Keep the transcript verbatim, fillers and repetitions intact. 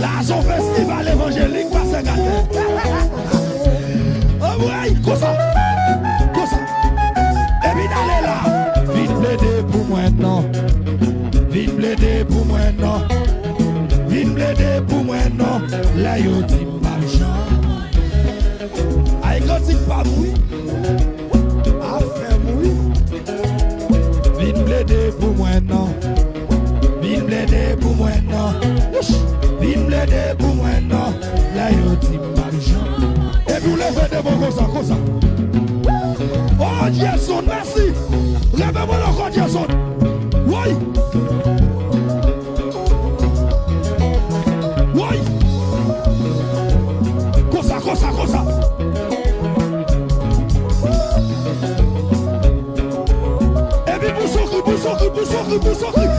Lajan festival evanjelik pase gate. Anmwey, konsa, konsa. Epi n ale la. Vin plede pou mwen non. Vin plede pou mwen non. Vin plede pou mwen non. Lè yo di m pa janm. Ay, kantik pa m wi. Afè m wi. Vin plede pou mwen non. Vin plede pou mwen non. Ish. Vin plede pou mwen non. Lè yo di m pa janm. Epi w leve de men w konsa, konsa. Oh, Jason, mèsi. Leve men w ankò, Jason. Woy. Woy. Konsa, konsa, konsa. Epi pou sokri, pou sokri, pou sokri, pou sokri.